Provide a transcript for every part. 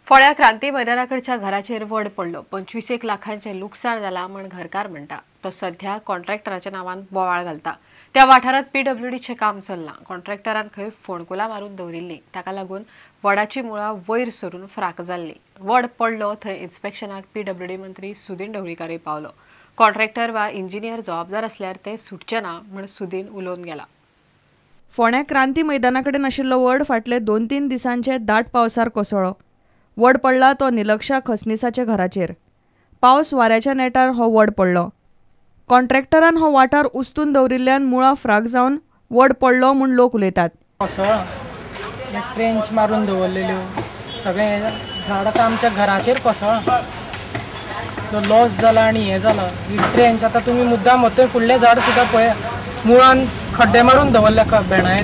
फोंड्या क्रांती मैदानाकडच्या घराचेर वड पडलो. 25 लाखांचें लुकसाण जालां म्हण घरकार म्हणटा. तो सध्या कॉन्ट्रॅक्टराच्या नांवान बोवाळ घालता. त्या वाठारांत पीडब्ल्यूडीचें काम चल्लां. कॉन्ट्रॅक्टरान खंय फोंडकुलां मारून दवरिल्लीं. ताका लागून वडाची मुळां वयर सरून फ्राक जाल्ली. वड पडलो थंय इन्स्पेक्शनाक पीडब्ल्यूडी मंत्री सुदीन ढवळीकारय पावलो. कॉन्ट्रॅक्टर वा इंजिनियर जबाबदार आसल्यार ते सुटचे ना म्हण सुदीन उलोवन गेला. फोंड्या क्रांती मैदाना कडेन आशिल्लो वड फाटले 2-3 दिसांचे दाट पावसार कोसळ्ळो. वड पडला तो निलक्षा खसनीसाच्या घराचेर. पावस वाऱ्याच्या नेटार हो वड पडलो. कॉन्ट्रॅक्टरान हो वाठार उस्तून दवरिल्ल्यान मुळां फ्राक जावन वड पडलो म्हूण लोक उलयतात. कोसळ्ळा, ट्रेंच मारून दवरलेल्यो, सगळें झाड आतां आमच्या घराचेर कोसळ्ळा. तो लॉस जाला आनी हें जाला. ही ट्रेंच आतां तुमी मुद्दाम थंय फुडलें झाड सुद्दां पळया, मुळान खड्डे मारून दवरल्या भेणां.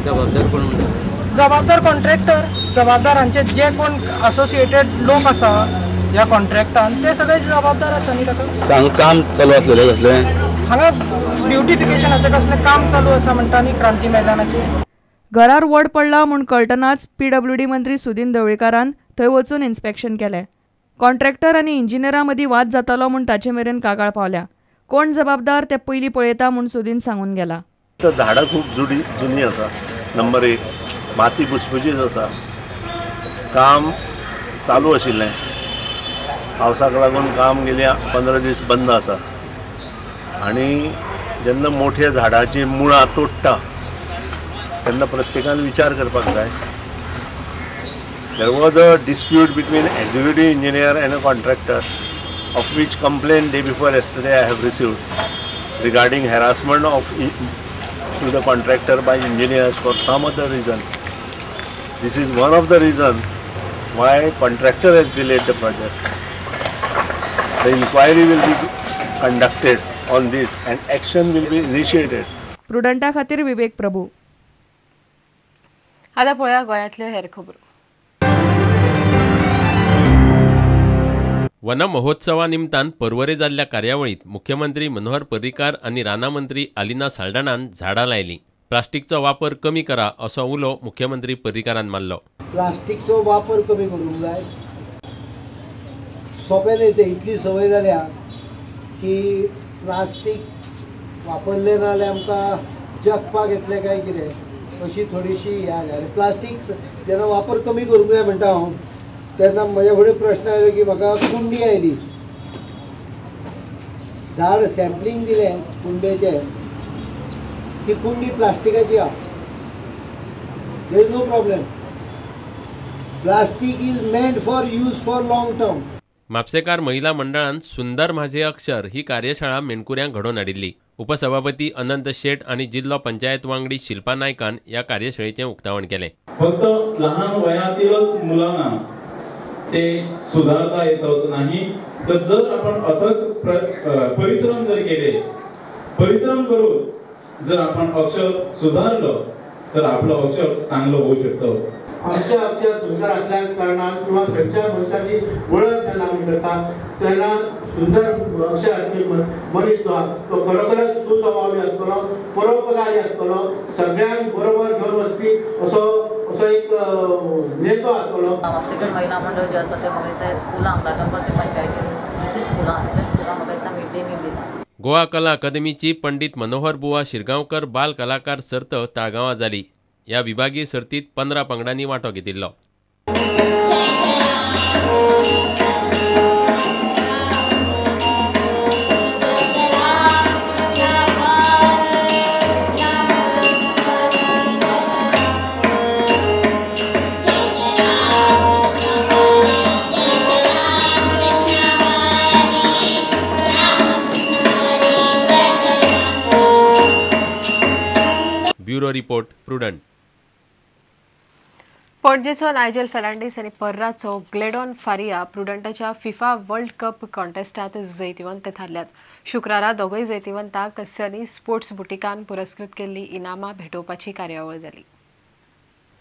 जबाबदार कोण म्हणटा? जबाबदार कॉन्ट्रॅक्टर, जबाबदार हांचे जे कोण असोसिएटेड लोक आसा ह्या कॉन्ट्रॅक्टान ते सगळे जबाबदार आसा न्ही ताका. काम चालू आसलेलें कसलें हांगा ब्युटिफिकेशनाचें कसलें काम चालू आसा म्हणटा न्ही क्रांती मैदानाचेर. घरार वड पडला म्हूण कळटनाच पीडब्ल्यूडी मंत्री सुदीन ढवळीकारान थंय वचून इन्स्पेक्शन केलें. कॉन्ट्रॅक्टर आनी इंजिनियरां मदीं वाद जातालो म्हूण ताचे मेरेन कागाळ पावल्या. कोण जबाबदार ते पयलीं पळयता म्हूण सुदीन सांगून गेला. झाडां खूब जुनी आसा, नंबर 1. माती बुचबुचीच आसा. काम चालू आशिल्लें, पावसाक लागून काम गेल्या 15 दीस बंद आसा. आनी जेन्ना मोठ्या झाडाची मुळां तोडटा तेन्ना प्रत्येकान विचार करपाक जाय. There was a dispute between executive engineer and a contractor, of which complaint day before yesterday I have received regarding harassment of to the contractor by engineers for some other reason. This is one of the reason why contractor has delayed the project. The inquiry will be conducted on this and action will be initiated. प्रुडंटा खातीर विवेक प्रभू. आता पळोवया गोंयांतल्यो हेर खबरो. One महोत्सवा निमतान पर्वरे जाल्ल्या कार्यावळींत मुख्यमंत्री मनोहर पर्रीकार आनी रानां मंत्री आलिना साल्डाणान झाडां लायलीं. प्लास्टिकचो वापर कमी करा असो उलो मुख्यमंत्री पर्रीकारान मारलो. प्लास्टिकचो वापर कमी करूंक जाय. सोंपें न्ही तें, इतली संवय जाल्या की प्लास्टीक वापरलें ना जाल्यार आमकां जगपाक येतलें काय कितें अशी थोडीशी हें जाल्या. आनी प्लास्टीक जेन्ना वापर कमी करूंक जाय म्हणटा हांव, तेन्ना म्हज्या फुडें प्रश्न आयलो की म्हाका कुंडी आयली, झाड सॅम्पलींग दिलें कुंडेचें, ती कुंडी प्लास्टिकाची आहा. There is no problem. Plastic is meant for use for long term. Mhapsekar महिला मंडळान सुंदर माझे अक्षर ही कार्यशाळा मेणकुऱ्यांक घडोवन हाडिल्ली. उपसभापती अनंत शेट आनी जिल्लो पंचायत वांगडी शिल्पा नायकान ह्या कार्यशाळेचें उक्तावण केलें. फक्त लहान वयातीलच मुलांना ते सुधारता येतं असं नाही, तर जर आपण अथक परिश्रम जर केले, परिश्रम करून जर आपण अक्षर सुधारलं तर आपलं अक्षर चांगलं होऊ शकतं. आमचे अक्षर सुंदर असल्या कारणान किंवा खंयच्या मनशाची वळख जेन्ना आमी करता तेन्ना सुंदर अक्षर आसपी मनीस जो आसा तो खरोखरच सुस्वभावी आसतलो, परोपकारी आसतलो, सगळ्यांक बरोबर घेवन वचपी असो असो एक नेतो आसतलो. म्हापसेकर महिला मंडळ जे आसा ते म्हाका दिसता स्कुलांक लाटंबरसे पंचायतीन जितली स्कुलां तितल्या स्कुलांक म्हाका दिसता मिड डे मील दिता. गोवा कला अकादमीची पंडित मनोहर बुवा शिरगांवकर बाल कलाकार सर्त ताळगांवां जाली. ह्या विभागीय सर्तीत 15 पंगडांनी वांटो घेतिल्लो. Bureau report, Prudent. पणजेचो नायजेल फेर्नांडीस आनी पर्राचो ग्लेडॉन फारिया प्रुडंटाच्या फिफा वर्ल्ड कप कॉन्टेस्टात जैतिवंत थारल्यात. शुक्रारा दोगूय जैतिवंतांक सनी स्पोर्ट्स बुटिकान पुरस्कृत केल्ली इनामां भेटोवपाची कार्यावळ जाली.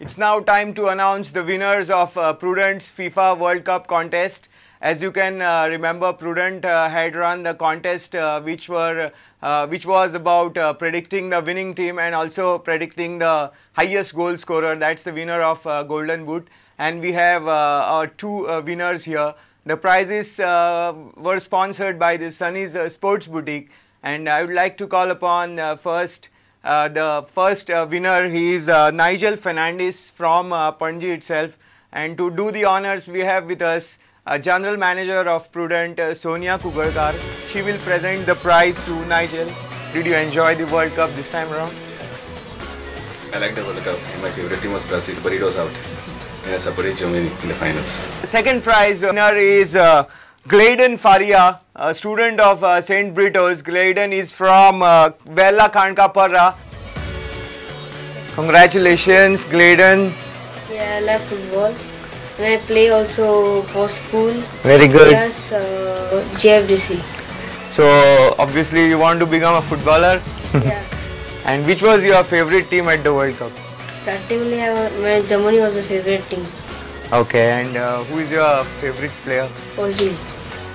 It's now time to announce the winners of Prudent's FIFA World Cup contest. As you can remember, Prudent had run the contest which was about predicting the winning team and also predicting the highest goal scorer. That's the winner of Golden Boot. and we have our two winners here. The prizes were sponsored by the Sunny's Sports Boutique, and I would like to call upon first the first winner. He is Nigel Fernandez from Panjim itself, and to do the honors we have with us General Manager of Prudent, Sonia Kugalkar. She will present the prize to Nigel. Did you enjoy the World Cup this time around? I liked the World Cup. My favorite team was Brazil, but it was out. And I supported Germany in the finals. Second prize winner is Gladen Faria, a student of St. Brito's. Gladen is from Vella Khandka Parra. Congratulations, Gladen. Yeah, I love football. And I play also for school. Very good. Plus GFDC. So obviously you want to become a footballer? Yeah. And which was your favorite team at the World Cup? Startingly, my Germany was the favorite team. Okay, and who is your favorite player? Ozil.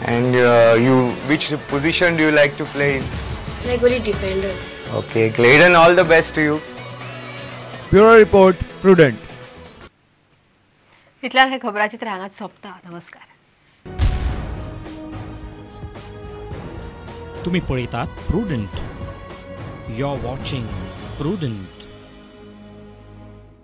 And which position do you like to play in? Like only defender. Okay, Gladen, all the best to you. Bureau Report, Prudent. इतल्यान हे खबराचित्र हांगाच सोंपता. नमस्कार. तुम्ही पळयतात Prudent. You are watching Prudent.